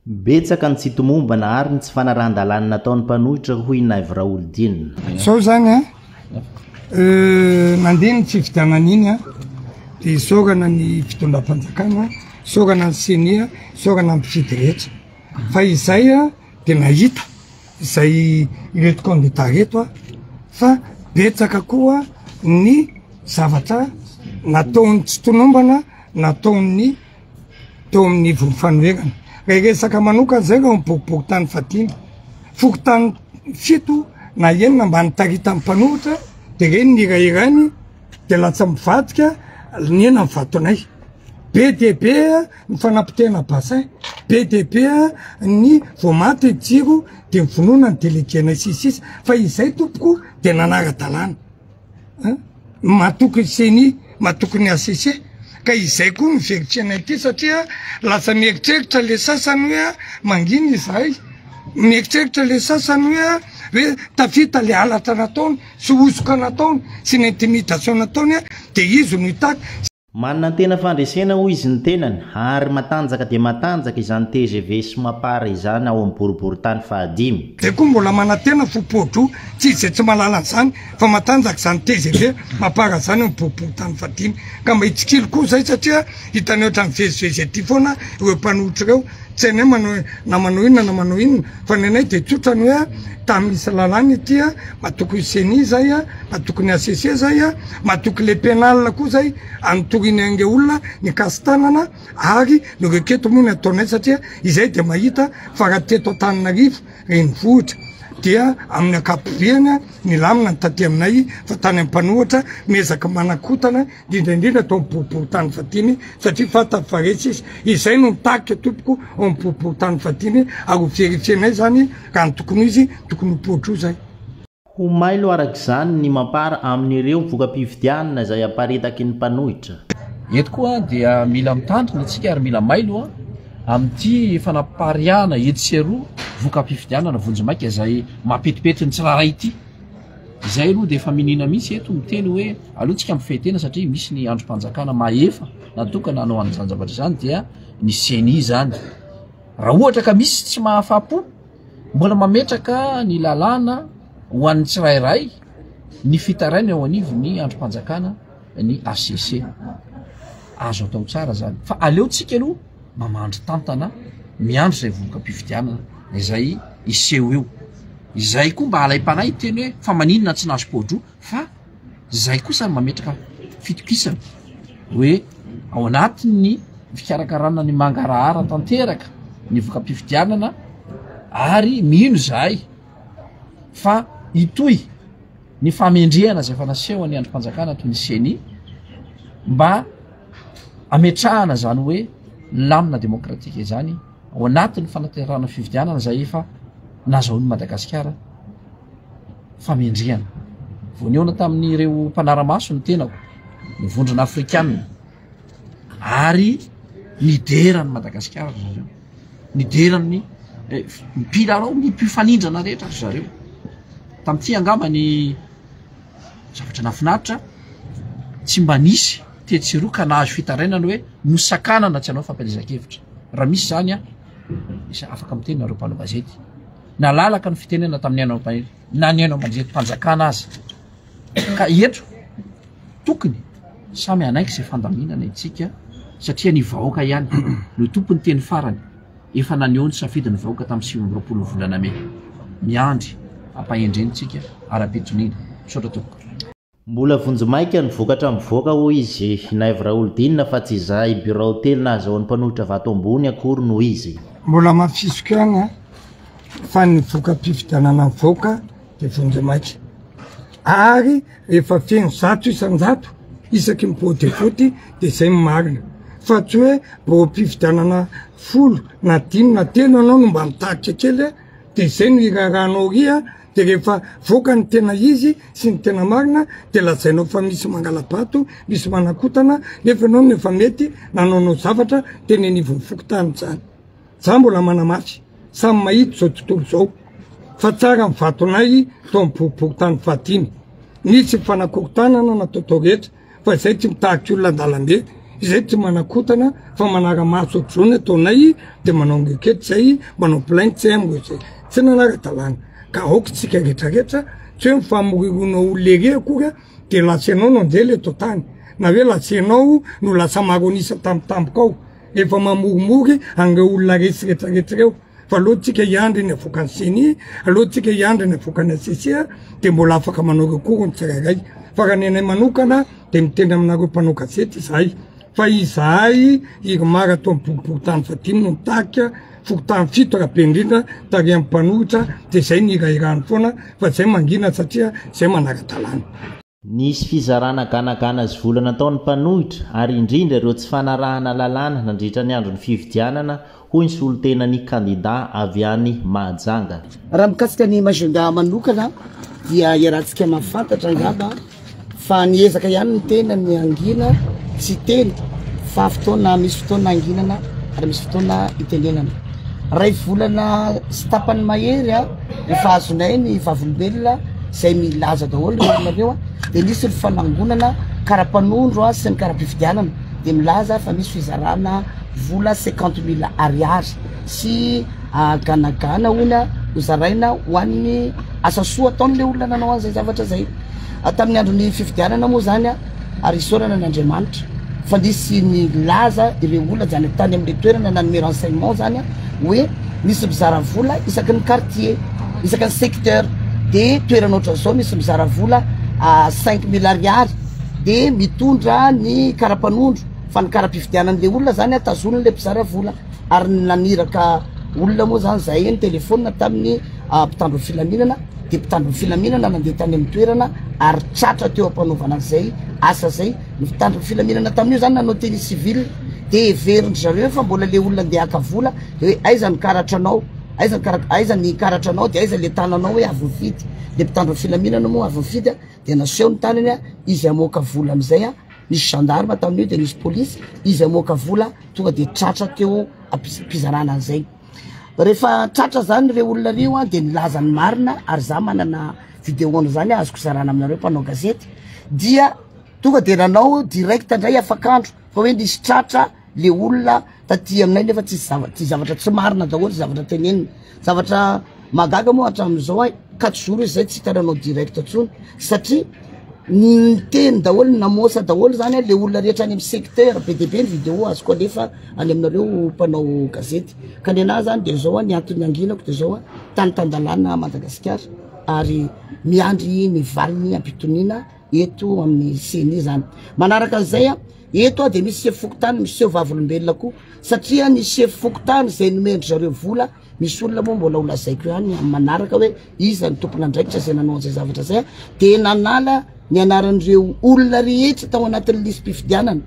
Betsaka ny tsy tomombana ary ny tsy fanarahan-dalàna nataon'ny mpanohitra hoy Naivo Raholdina. Zao zany an, nandeha ny fifidianana iny an, de isaorana ny fitondram-panjakana, isaorana ny ceni, isaorana ny mpifidy rehetra, fa izay an de nahita izay ireto kandida ireto an, fa betsaka koa ny zavatra nataon'ny tsy tomombana nataon'ny teo amin'ny ivon'ny fanoherana. Raha hiresaka manokana izay ireo amin'ny boriborintany fahadimy, fokontany fito na enina mba nitaritan'ny mpanohitra dia ireny nirahirainy dia latsa mivadika nihena ny vatonay. Be dia be ny fanapotehana bassin, be dia be ny vao maty ny jiro dia mivonoana ny délégué-nay sy ny sisa fa izay tompoko dia nanara-dalàna. Matoky ny ceni, matoky ny HCC, ka izay koa no verifienay ity satria lasa mieritreritra le sasany hoe mangina izahay, mieritreritra le sasany hoe hoe tafita le halatra nataony sy hosoka nataony sy ny intimidation nataony de izy no hitaky. Manantena fandresena hoy izy ny tenany ary matanjaka dia matanjaka izany tgv sy mapar izany ao amin'ny boriborintany fahadimy. Zay koa mbola manantena fo poa-droa, tsy izy zay tsy mahalala an'izany fa matanjaka izany tgv, mapar izany ao amin'ny boriborintany fahadimy. Ka mba hitsikilo koa zay satria hitanay ohatran'ny mivezivezy aty foana ireo mpanohitra ireo. Tsy hainay manao na manao inona na manao inona fa ny anay dia tsotra ny hoe tany misy lalàna ity a, matoky ny ceni zay a, matoky ny HCC zay a, matoky le penal koa zay anotoriana an'ireo olona nikasi-tanana ary ny requête moa ny ataonay satria izay dia mahita fa raha teto Antananarivo renivohitra dia amin'ny ankapobeany nilamina ny taty aminay fa tany Ampanohitra miezaka manakotana indrindra indrindra tao amin'ny boriborintany fahadimy satria fantany fa resy izy. Izay no mitarika tompoko ao amin'ny boriborintany fahadimy ary ho verifienay izany raha ny tokony ho izy, tokony ho poa-droa izay. Ho mailo araka izany ny Mapar amin'ireo voka-pifidianana izay aparitaky ny mpanohitra. Eto koa dia mila mitandrina isika ary mila mailo amin'ity fanapariahana etsy sy eroa voka-pifidianana vonjimaika izay mampetipety ny tsirairay ity. Izay aloha dia efa miniana mihitsy eto miteny hoe aleo tsika mifehy tena satria misy ny andrim-panjakana mahefa natokana hanao an'izany zavatra izany dia ny ceni izany. Raha ohatra ka misy tsy mahafapo mbola mametraka ny lalàna ho an'ny tsirairay ny fitaraina eo anivon'ny andrim-panjakana ny HCC. Azo atao tsara zany fa aleo tsika aloha mamandry tantana miandry izay voka-pifidianana izay hiseho eo. Izay koa mba alaim-panahy hiteny hoe fa maninona tsy nahazo poa-droa fa zay kosa mametraka fitokisana hoe ao anatin'ny fikarakarana ny mangarahara tanteraka ny voka-pifidianana ary mino izahay fa hitohy ny fahamendrehana izay efa nasehon'ny andrim-panjakana toy ny ceni mba ametrahana izany hoe lamina demokratika izany ao anatin'ny fanatanterahana fifidianana izay efa nazahoan'i Madagasikara famendrehana. Vao nihaona tamin'ireo mpanara-maso ny tenako, ny vondrona afrikanina, ary nidera an'i Madagasikara ry zareo, nidera ny eh, mpilalao, ny mpifanindrana rehetra ry zareo. Tamin'ity angamba ny zavatra nahafinaritra, tsy mba nisy tetsy sy eroa ka nahazo fitarainana hoe nosakanana tsy hanao fampielezan-kevitra. Raha misy izany an, misy afaka miteny nareo mpanao gazety. Nalalaka ny fitenenana tamin'ny haino aman-jery, na ny haino aman-jerim-panjakana aza. Ka eto tokony samy hanaiky izay fandaminana isika satria ny vahoaka ihany no tompon'ny teny farany. Efa naneho ny safidy ny vahoaka tamin'ny 29 ny volana mey. Miandry ampahendrena isika ara-pitoniana. Misaotra tompoko. Mbola vonjimaika ny vokatra mivoaka hoy izy, Naivo Raholdina fa tsy izahay birao telo nahazahoan'ny mpanohitra vato ambony akory no izy. Mbola hamafisiko ihany fa ny voka-pifidianana mivoaka dia vonjimaika ary rehefa feno 100% isaky ny bureau de vote dia izay no marina fa tsy hoe bureau-pifidianana 10 na dimy na telo ianao no mba mitarika kely dia izay no iraharahanao ry dia rehefa voaka ny tena izy sy ny tena marina dia lazainao fa misy mangala-bato, misy manakotana nefa ianao no efa mety nanaonao zavatra teny anivon'ny fokontany izany. Za mbola manamafy, samy mahita izao tontolo izao fa tsara ny vatonay tao amin'ny boriborintany fahadimy. Nisy ny fanakorontanana nataotao rehetra fa izay tsy mitarika olona an-dalambe. Izay tsy manakotana fa manara-maso ohatr'izao ny ataonay dia manao enquête zay, manao plainte zay amin'ireo zay tsy nanara-dalàna. Ka aoka isika rehetrarehetra tsy hoe mifamorirona olona ery akory dia lasa ianao no anjely eto an-tany na hoe lasa ianao no lasa maro an'isa tampotampoka ao. Efa mamorimory an'ireo olona resy rehetrarehetra ireo. Fa aleo tsika hiandry ny avoakan'ny ceni, aleo tsika hiandry ny avoakan'ny HCC dia mbola afaka manao recours ny tsirairay. Fa raha ny anay manokana dia miteny aminareo mpanao gazety izahay fa izahay IRMAR ato amin'ny boriborintany fahadimy no mitarika, fokontany fito raha be indrindra tarihan'ny mpanohitra dia izay ny hirahirany foana fa izay mangina satria izay manara-dalàna. Nisy fizarana ganagana sy vola nataon'ny mpanohitra ary indrindra ireo tsy fanarahana lalàna nandritra ny andron'ny fifidianana, hoy ny solontenan'ny kandida avy any Mahajanga. Raha mikasika an'i Majunga manokana dia iarahantsika mahafantatra angamba fa niezaka ihany ny tena ny hangina tsy hiteny fa fotoana misy fotoana hanginana ary misy fotoana hitenenana. Ray volana sy tapany mahery efa azonay ny vavolombelona izay milaza daholo ireo olona ireo dia nisy ny fanangonana kara-panondro sy ny kara-pifidianana dia milaza fa misy fizarana vola 50 mille ariary sy ganagana hono ho zaraina ho an'ny asa soa ataon'ilay olona nanao an'izay zavatra izay. Tamin'ny andron'ny fifidianana moa izany ary isaorana an'Andriamanitra fa nisy nilaza ireo olona zany tany amin'ilay toerana nanome renseignement zany hoe misy mizara vola isaky ny quartier, isaky ny secteur, de toerana ohatran'izao misy mizara vola 5000 ariary de mitondra ny kara-panondro fa ny kara-pifidianan'ilay olona zany tazonin'ilay mpizara vola ary naniraka olona moa zany zahay ny telephone tamin'ny mpitandro ny filaminana de mpitandro ny filaminana nandeha tany amin'ny toerana ary tratra teo am-panaovana an'izay asa zay ny mpitandro ny filaminana tamin'io zany nanao tenue civile de heverin-dry zareo fa mbola le olona andeha haka vola de hoe aiza ny karatranao aiza ny kara- aiza ny karatranao de aiza le tananao hoe avy nifidy le mpitandro ny filaminana moa avy nifidy a de naseho ny tanany a izy hamoaka vola am'izay a nisy gendarme tamin'io de nisy polisy izy hamoaka vola tonga de tratra teo am-pizarana an'izay. Rehefa tratra zany ireo olona ireo an, de nilaza ny marina ary za manana vidéo an'izany azoko zarana aminareo mpanao gazety, dia tonga de nanao direct indray afak'andro fa hoe nisy tratra le olona taty aminay nefa tsisy zava-, tsy zavatra tsy marina daholo zavatra tenenina, zavatra mahagaga moa hatramin'izao an, quatre jours izy zay tsy hita nanao direct intsony satria niteny daholo, namosa daholo zany le olona rehetra any amin'ny secteur, be dia be ny vidéo azoko alefa any aminareo mpanao gazety, ka ny anahy zany de zao ny antony anginako de zao tany tan-dalàna Madagasikara ary miandry ny valiny ampitoniana eto amin'ny CENI zany. Manaraka an'izay a, eto a de misy sefo fokontany miseho vavolombelona koa satria ny sefo fokontany izay nomen-dry zareo vola, misy olona moa mbola ho lazaiko ihany amin'ny manaraka hoe iza ny tompon'andraikitra izay nanao an'izay zavatra izay, de nanala ny anaran'ireo olona rehetra tao anatin'ny lisi-pifidianana,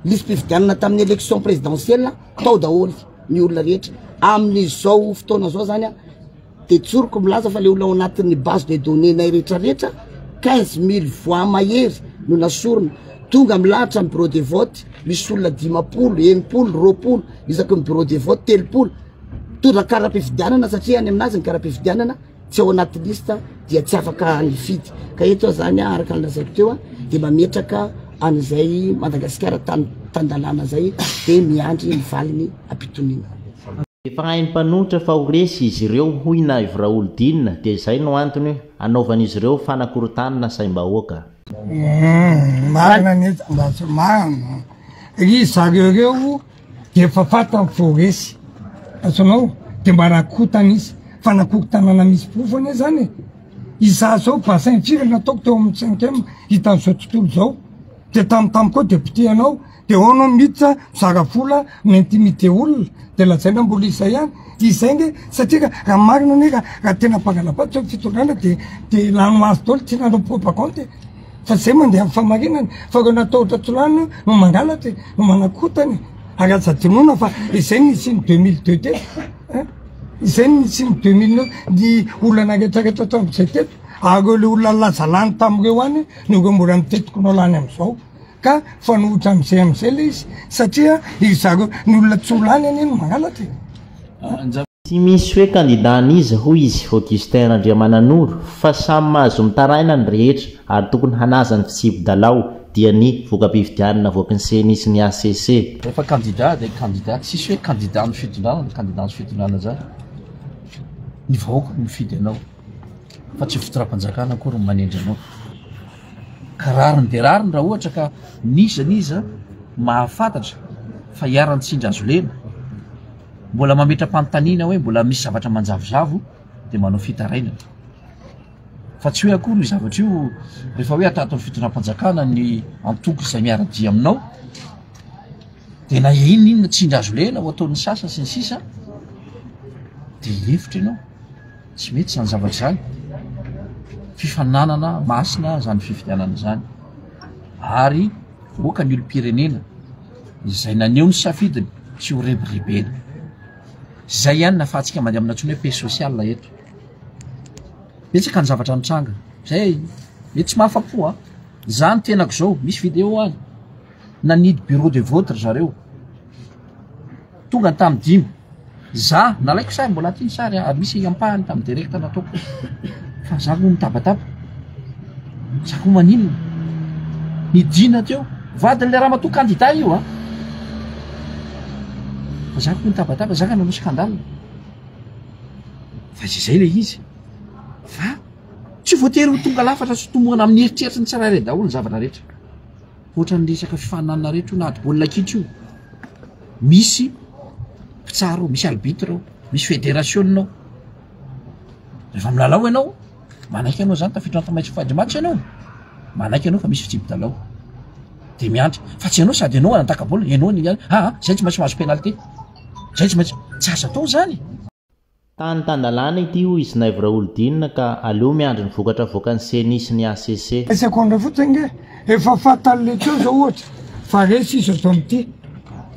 lisi-pifidianana tamin'ny élection présidentielle tao daholo ny olona rehetra. Amin'izao fotoana izao zany a, de tsoriko milaza fa le olona ao anatin'ny base de données nay rehetrarehetra 15000 voix mahery no nasorina, tonga milahatra ny bureau de vote, misy olona 50, 60, 20 isaky ny bureau de vote, 30 mitondra kara-pifidianana satria any aminazy ny kara-pifidianana tsy ao anaty liste dia tsy afaka nifidy. Ka eto aho zany araka ny lazaiko teo dia mametraka an'izay Madagasikara tan-dalàna zay dia miandry ny valiny ampitoniana. Efa hain'ny mpanohitra fa ho resy izy ireo, hoy Naivo Raholdina, dia izay no antony anaovan'izy ireo fanakorontanana saim-bahoaka. Marina anie zany, marina. Ry zareo ireo dia efa fantany fa ho resy. Azonao? Dia mba rakotana izy. Fa nakorontanana misy porofo anie zany e. Izaho zao bassin firy nataoko teo amin'ny cinquième hitan'izao tontolo izao. Dia tamitamy koa dia potehanao, dia ao anao miditra mizara vola mi-intimider olona, dia lazaina mbola izay ihany. Izay nge, satria raha marina anie raha tena mpangalabady zao fitondrana dia dia lany ho azy daholo tsy nanao propagande e. Fa zay mandeha amin'ny fahamarinana, fa ireo natahotra tsy lany no mangalatra e, no manakotana e. Ary aza adinoina fa izay no nisian'ny 2002 teto, hein? Izay no nisian'ny 2009, ny olana rehetrarehetra hatramin'izay teto, ary ireo le olona nilaza lany tamin'ireo any no ireo mbola mitetiky nao lany amin'izao. Ka fanohitra amin'izay amin'izay ilay izy, satria ry zareo, ny olona tsy ho lany anie no mangalatra e. Tsy misy hoe kandida an'iza, hoy izy, Augustin Randriamananoro, fa samy mahazo mitaraina ny rehetra ary tokony hanaja ny fitsipi-dalao. dia ny voka-pifidianana navoaky ny Ceni sy ny hcc. Rehefa kandida dia kandida, tsisy hoe kandidan'ny fitondrana na kandidan'ny tsy fitondrana zany. Ny vahoaka no mifidy anao fa tsy fitondram-panjakana akory no manendry anao. Ka rariny dia rariny raha ohatra ka n'iza n'iza mahafantatra fa iharan'ny tsindry hazo lena, mbola mametra-panontaniana hoe mbola misy zavatra manjavozavo dia manao fitarainana. Fa tsy hoe akory io zavatra io rehefa hoe ataton'ny fitondram-panjakana ny antoko izay miara-dia aminao dia na inona inona tsindry hazo lena ho ataon'ny sasany sy ny sisa dia hilefitra ianao. Tsy mety izany zavatra izany. Fifaninanana masina izany fifidianana izany. Ary aoka ny olom-pirenena izay naneho ny safidiny tsy ho rebirebena. Izay ihany no ahafahantsika mandeha amin'ny antsoina hoe paix sociale eto. Betsaka ny zavatra nitranga. Zay mety tsy mahafa-po an. Za ny tenako zao, misy vidéo any. Nanidy bureau de vote ry zareo. Tonga ny tamin'ny dimy. Za nalaiko sary, mbola aty ny sary ary misy ampahany tamin'ny direct nataoko. Fa za koa mitabataba. Za koa maninona? Nidina teo. Vadin'ilay ramatoa candidat io an. Fa za koa nitabataba, za ka nanao scandale. Fa izay ilay izy. Fa tsy voatery ho tonga lafatra sy tomoana amin'ny eritreritry ny tsirairay daholo ny zavatra rehetra. Ohatran'ny resaka fifaninanana rehetra io na ady baolina kitra io. Misy mpitsara ao, misy arbitre ao, misy federasiona ao. Rehefa milalao ianao, manaiky ianao zany tafiditra anaty match fin de match ianao, manaiky ianao fa misy fitsipi-dalao. Dia miandry. Fa tsy ianao sady ianao anataka baolina, ianao ny ah, zay tsy maintsy mahazo penalty. Zay tsy maintsy, tsy azo atao zany. Tany tan-dalàna ity hoy i Zinaivo Raholidinina ka aleo miandry ny vokatra avoakan'ny Ceni sy ny hcc. Seconde fotsiny nge efa fatal le teo zao ohatra fa resy izy ato amin'ity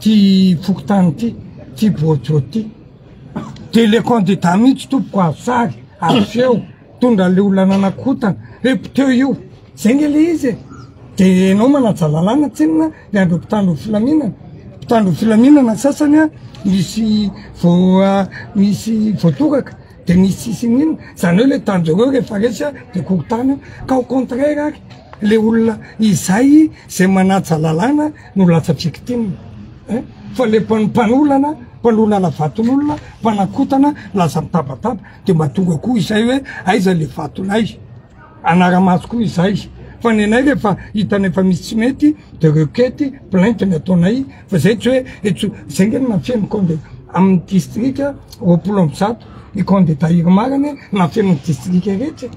ty fokontany ty ty bojo ty de le candidat mihitsy tompoko azo sary azo feo Mitondra le olona nanakotana hoe mpiteo io. Zay nge le izy e. De enao manaja lalàna tsinona le andreo mpitandro ny filaminana. Mpitandro ny filaminana sasany a misy vo misy voatoraka de misy tsisy n'inona. Zany hoe le tanjoreo rehefa resy a de korontana io. Ka au contraire ary le olona izay zay manaja lalàna no lasa victime. Hein? Fa le mpanolana, mpanolana vaton'olona, mpanakotana lasa mitabataba. De mba tonga koa izay hoe aiza le vatonay, anara-maso koa izay, fa ny anay rehefa hitanay fa misy tsy mety de requête, plainte ny ataonay fa zay tsy hoe etso, zay nge no nafeno compte amin'ny distrika 120 ny compte d'état IRMAR anie nafeno ny distrika rehetra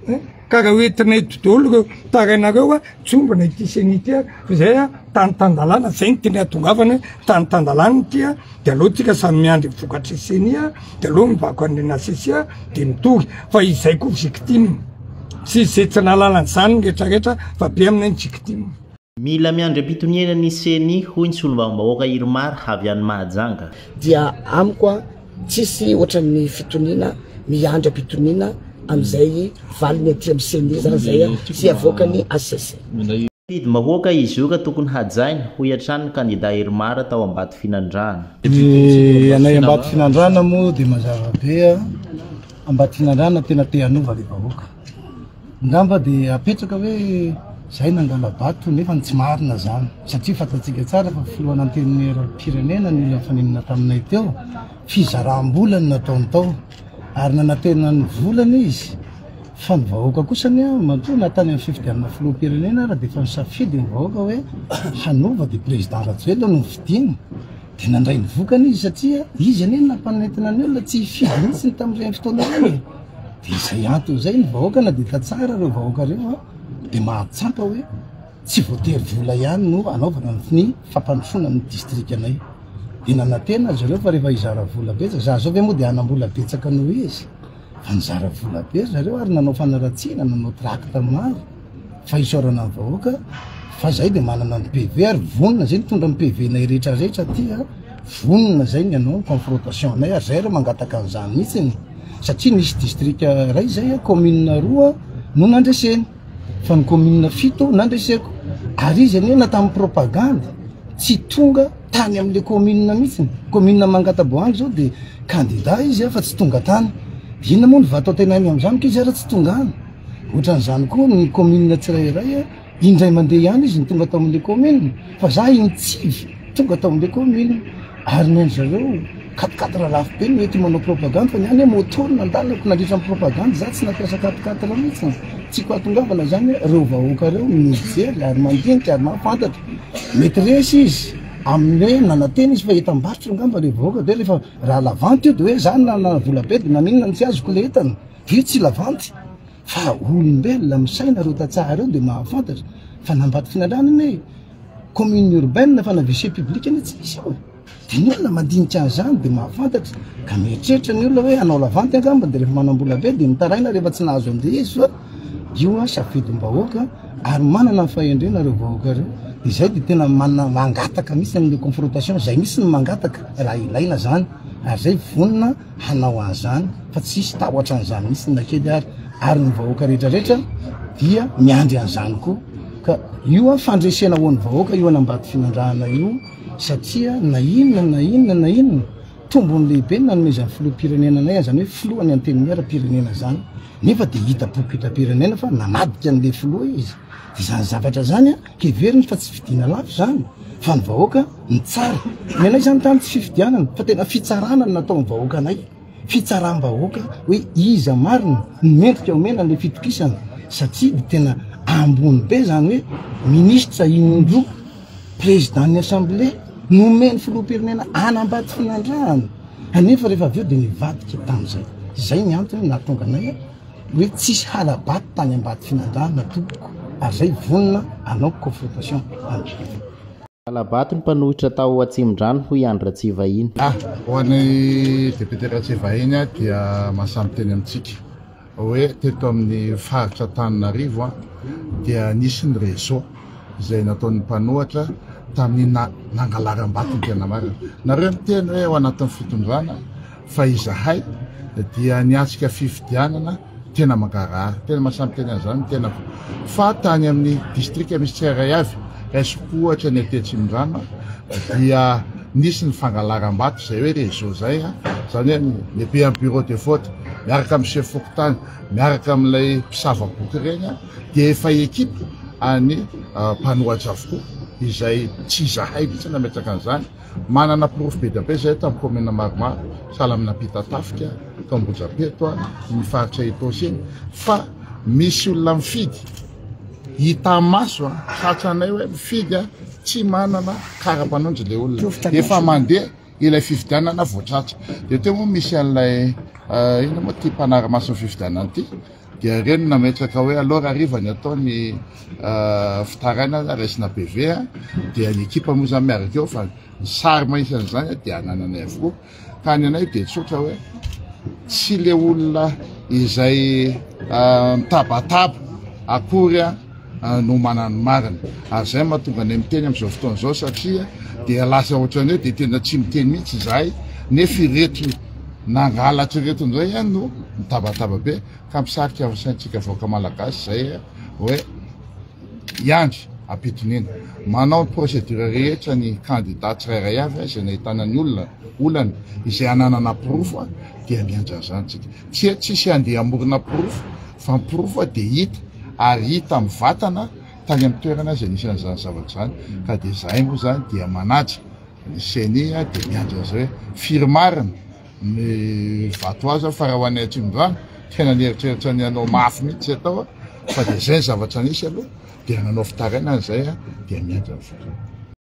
e, ka raha hoentinay eto daholo ireo tarainareo a, tsy ombana ity ceni ity a, fa zay a tany tan-dalàna, zay no tianay hatongavana hoe tany tan-dalàna ity a. De aleo tsika samy miandry vokatry ceni a, de aleo mivako any HCC a, de mitory fa izay koa victime, tsy izay tsy nahalala an'izany ny rehetra rehetra fa be aminay ny victime. Mila miandry am-pitoniana ny ceni, hoy ny solombavambahoaka Irmar avy any Mahajanga. Dia amiko a, tsisy ohatran'ny fitoniana miandry am-pitoniana amin'izay valiny aty amin'ny ceni zany zay a, sy avoakan'ny HCC. Fidim-bahoaka izy io ka tokony hajaina, hoy hatrany ny kandida Irmar tao Ambatofinandrahana. Ny anay Ambatofinandrahana moa dia mazava be a, Ambatofinandrahana tena te hanova le vahoaka. Angamba dia apetraka hoe zay nangala-bato nefa tsy marina zany satria fantatsika tsara fa filohan'antenimieram-pirenena ny olona nifaninana taminay teo, fizaram-bola no nataony tao ary nanantena ny volana izy. Fa ny vahoaka kosa anie matoa na tany amin'ny fifidianana filoham-pirenena ara dia efa nisafidy ny vahoaka hoe hanova dia président Rajoelina no nofidiny dia nandray ny vokany izy satria izy anie no nampanentina ny olona tsy hifidy mihitsy ny tamin'ireny fotoana ireny e. Dia izay antony izay ny vahoaka na dia tantsaha ireo vahoaka ireo dia mahatsapa hoe tsy voatery vola ihany no anaovana ny fampandrosoana ny distrikanay. Dia nanantena ry zareo fa rehefa hizara vola betsaka, za zao ve moa dia hanam-bola betsaka noho izy? Fa nizara vola be ry zareo ary nanao fanaratsiana, nanao tract maro fa isaorana ny vahoaka fa zay dia manana ny PV ary vonona zay nitondra ny PV-nay rehetra rehetra aty a, vonona zay ny hanao ny confrontation anay ary zay ary mangataka an'izany mihitsiny satria nisy district iray zay a, commune roa no nandreseny fa ny commune fito nandreseko ary izy anie na tamin'ny propagande tsy tonga tany amin'le commune mihitsy, commune Mangataboahangy zao de candidat izy fa tsy tonga tany, de inona moa ny vato antenainy amin'izany ko izy ara tsy tonga any, ohatran'izany koa ny commune tsirairay. Indray mandeha ihany izy no tonga tao amin'ilay commune fa za intsivy tonga tao amin'ilay commune ary ny an-dry zareo quatre quatre lafo be no ety manao propagande fa ny ahy anie moto no nandalako nandritra ny propagande za tsy nampiasa quatre quatre mihitsy. Tiako hahatongavana zany hoe reo vahoaka reo mijery ary mandinika ary mahafantatra. Mety resy izy amin'ny hoe nanantena izy fa entam-barotra angamba le vahoaka de rehefa raha lavanty io de hoe za nanana vola be de naninona no tsy azoko le entana de io tsy lavanty. Fa olombelona misaina reo tantsaha reo de mahafantatra fa na Ambatofinandrahana anie commune urbaine fa na WC public anie tsy misy ao e. De ny olona mandinika an'izany de mahafantatra ka mieritreritra ny olona hoe hanao lavanty angamba de rehefa manam-bola be de mitaraina rehefa tsy nahazo an'le izy fa io an safidim-bahoaka ary manana ny fahendrena reo vahoaka reo de zay de tena manana mangataka mihitsy amle confrontation zay mihitsy no mangataka raha ilaina zany ary zay vonona hanao an'izany fa tsy hisy tahotra an'izany mihitsy na kely ary ary ny vahoaka rehetra rehetra dia miandry an'izany koa ka io an fandresena ho an'ny vahoaka io an'Ambatofinandrahana io satria na inona na inona na inona tombony lehibe ny nanomezan'ny filoham-pirenena anay an'izany hoe filohan'ny antenimieram-pirenena izany nefa dia hita boky hitam-pirenena fa namadika an'ilay filoha izy dia izany zavatra izany an heveriny fa tsy fidiana lafo izany fa ny vahoaka Mitsara. Ny anay zany tany tsy fifidianana fa tena fitsarana no nataon'ny vahoaka anay. Fitsaram-bahoaka hoe iza marina no mendrika omena an'ilay fitokisana satria dia tena ambony be zany hoe minisitra indroa, président-n'ny assemblée nomen'ny filoham-pirenena an'Ambatofinandrahana anefa rehefa avy eo dia nivadika tamin'izay. Izay ny antony nahatonga anay hoe tsisy hala-bato tany Ambatofinandrahana tompoko ary zay vonona hanao confrontation any. Hala-bato ny mpanohitra tao Atsimondrano, hoy Andry Ratsivahiny. Ah, ho an'ny député Ratsivahiny dia mahasahy miteny amintsika hoe teto amin'ny faritra Antananarivo dia nisy ny réseau izay nataon'ny mpanohatra tamin'ny nangalaram-bato ny tena marina. Nareo miteny hoe ao anatin'ny fitondrana fa izahay dia niatrika fifidianana tena mangarahara, tena mahasahy miteny an'izany ny tenako fa tany amin'ny distrika misy tsirairay avy, raisiko ohatra ny aty Atsimondrano dia nisy ny fangalaram-bato izay hoe réseau izay, izany hoe ny lehibe amin'ny bureau de vote miaraka amin'ny chef fokontany miaraka amin'ilay mpisava boky ireny dia efa ekipa an'ny mpanohatra avokoa izay tsy izahay mihitsy nametraka an'izany. Manana porofo be dia be izahay tamin'ny kaominina maromaro, sahala amin'ny Ampitatafika, tao Ambohidrapeto, ny faritra Itaosy iny, fa misy olona mifidy hita maso, tratranay hoe mifidy tsy manana kara-panondro ilay olona, efa mandeha ilay fifidianana vao tratra. Dia teo moa misy an'ilay inona moa ity mpanara-maso ny fifidianana ity, dia ireny no nametraka hoe aleo hariva ny atao ny fitarainana raisina PV dia ny ekipa moa zany miaraka eo fa ny sary mahitsy an'izany dia anananay avokoa ka ny anay dia tsotra hoe tsy le olona izay mitabataba akory no manana ny marina ary izay mahatonga anay miteny amin'izao fotoana izao satria dia lasa ohatran'ny hoe dia tena tsy miteny mihitsy izahay nefa ireto Nangalatra ireto indray no mitabataba be ka misarika ny saintsika vahoaka malagasy izay hoe hiandry ampitoniana. Manao ny procédure rehetra ny candidat tsirairay avy izay nahitana ny olona olana izay ananana porofo dia miandry an'izany tsika. Tsy hoe tsisy handeha hamorona porofo fa ny porofo dia hita ary hita mivatana tany amin'ny toerana izay nisy an'izany zavatra izany ka dia izahay moa izany dia manaja Ny ceni dia miandry an'izay hoe firy marina ny vato azo fa raha ho anay Atsimondrano tena nieritreritra ny hanao mafy mihitsy izay tao fa dia izay ny zavatra nisy aloha dia nanao fitarainana izay dia miandry ny fotoana.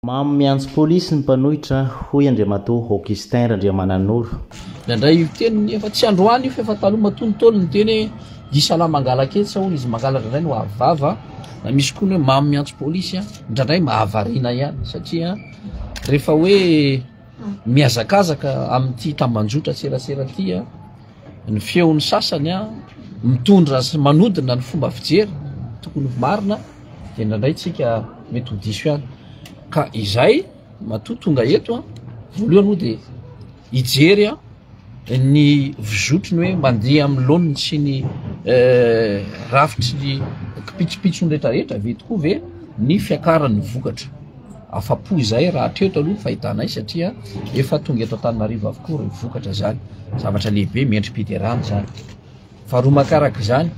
Mamo miantso polisy ny mpanohitra, hoy Andriamatoa Augustin Randriamananoro. Nandray io teniny efa tsy androany io fa efa taloha matoa ny Ntaolo niteny hoe Gisala mangalaketsa hono izy mangalatra indray no avy vava na misy koa ny hoe mamo miantso polisy indraindray mahavariana ihany satria Rehefa hoe mihazakazaka amin'ity tambanjotra serasera ity a, ny feon'ny sasany a, mitondra sy manodina ny fomba fijery tokony ho marina dia indraindray tsika mety ho diso ihany. Ka izay matoa tonga eto a, voalohany moa dia hijery a, ny fizotry ny hoe mandeha amin'ny laoniny sy ny rafitry ny kipitsopitsony rehetrarehetra ve tokoa ve ny fiakaran'ny vokatra. Afa-po izahay raha hatreto aloha ny fahitanay satria efa tonga eto Antananarivo avokoa ireo vokatra izany. Zavatra lehibe mendri-piderana izany. Faharoa mankaraka izany,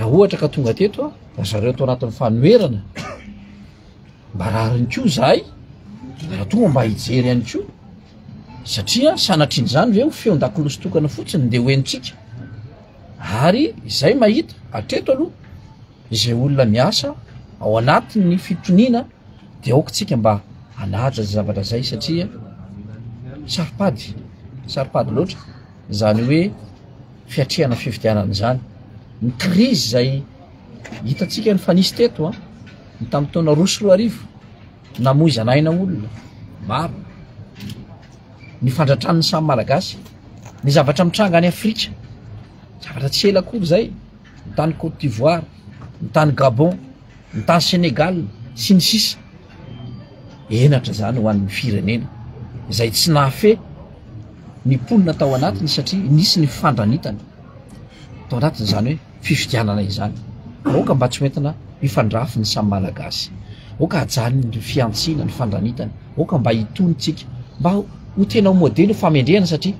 Raha ohatra ka tonga teto ry zareo tao anatin'ny fanoherana, mba rariny koa izahay raha tonga mba hijery ihany koa, satria sanatrian'izany ve ho feon-dakolosy tokana fotsiny dia ho henontsika? Ary izay mahita hatreto aloha izay olona miasa ao anatin'ny fitoniana dia aoka tsika mba hanaja izay zavatra izay satria saro-pady, saro-pady loatra izany hoe fiatrehana fifidianana izany. Ny krizy izay hitantsika nifanisy teto an, ny tamin'ny taona 2002, namoizana aina olona maro, ny fandratran'ny samy Malagasy, ny zavatra mitranga any Afrika, zavatra tsy ela akory izay, ny tany Côte d'Ivoire, ny tany Gabon, ny tany Sénégal, sy ny sisa. Henatra izany ho an'ny firenena izay tsy nahafehy ny mponina tao anatiny satria nisy ny fandranitana tao anatin'izany hoe fifidianana izany. Aoka mba tsy ho entina hifandrafy ny samy Malagasy. Aoka hajanony ny fihantsiana, ny fandranitana. Aoka mba hitony tsika, mba ho tena ho modely ho fahamendrehana satria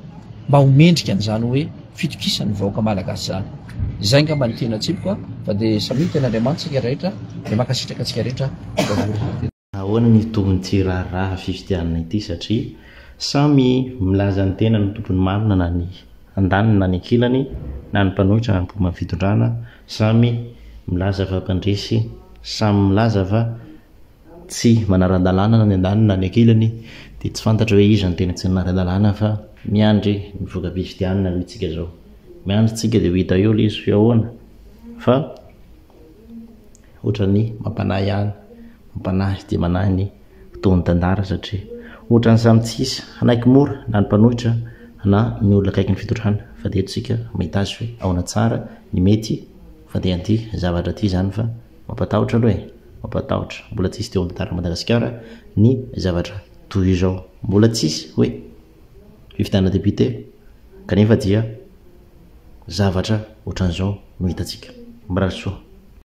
mba ho mendrika an'izany hoe fitokisan'ny vahoaka Malagasy izany. Izay angamba ny tena tsipiko fa dia samia miteny Andriamanitra isika rehetra dia mankasitraka antsika rehetra voavory. Ahoana ny tohin'ity raharaha fifidianana ity satria samy milaza ny tenany ho tompon'ny marina na ny andaniny na ny ankilany na ny mpanohitra na ny mpomba ny fitondrana samy milaza fa mpandresy samy milaza fa tsy manara-dalàna na ny andaniny na ny ankilany dia tsy fantatra hoe iza no tena tsy manara-dalàna fa miandry ny voka-pifidianana aloha isika izao. Miandry tsika dia ho hita eo ilay izy hoe ahoana fa ohatran'ny mampanahy ihany, mampanahy dia manahy ny fotoan'ny tantara satria ohatran'ny samy tsy hisy hanaiky mora na ny mpanohitra na ny olona akaikin'ny fitondrana fa dia eto isika mahita azy hoe ahoana tsara ny mety fandehan'ity zavatra ity izany fa Mampatahotra aloha e! Mampatahotra. Mbola tsisy teo amin'ny tantaran'i Madagasikara ny zavatra toy izao. Mbola tsisy hoe fifidianana député kanefa dia zavatra ohatran'izao no hitantsika. Mirary soa.